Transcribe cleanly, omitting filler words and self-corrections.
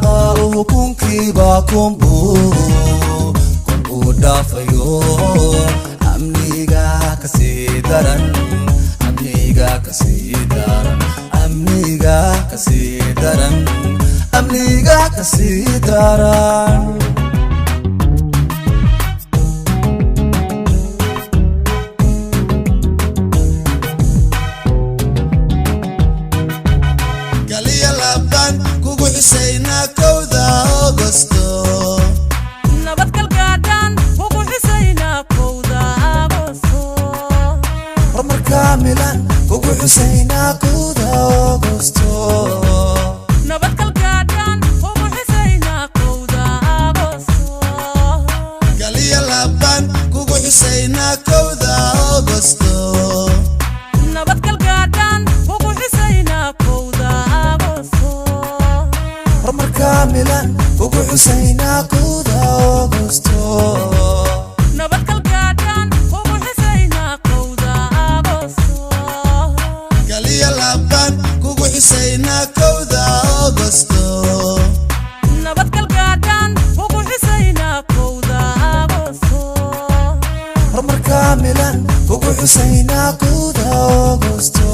Dhaqaaluhu kunkiiba kunbuu kun uu dhaafayo. Amniga kasii daran, amniga kasii daran, amniga kasii daran, amniga kasii daran. Kaliya laabaan kugu xusaynaa 1da Ogosto. Nabadgalgaadhaan ugu xusaynaa 1da Agosto. Horumar kaamilan kugu xusaynaa 1da Ogosto. Nabadgalgaadhaan ugu xusaynaa 1da Agosto. Kaliya laabaan kugu xusaynaa 1da Ogosto. Nabadgalgaadhaan ugu xusaynaa 1da Agosto. Horumar kaamilan kugu xusaynaa 1da Ogosto. Nabadgalgaadhaan ugu xusaynaa 1da Agosto. Kaliya laabaan kugu xusaynaa 1da Ogosto. Nabadgalgaadhaan ugu xusaynaa 1da Agosto. Horumar kaamilan kugu xusaynaa 1da Ogosto.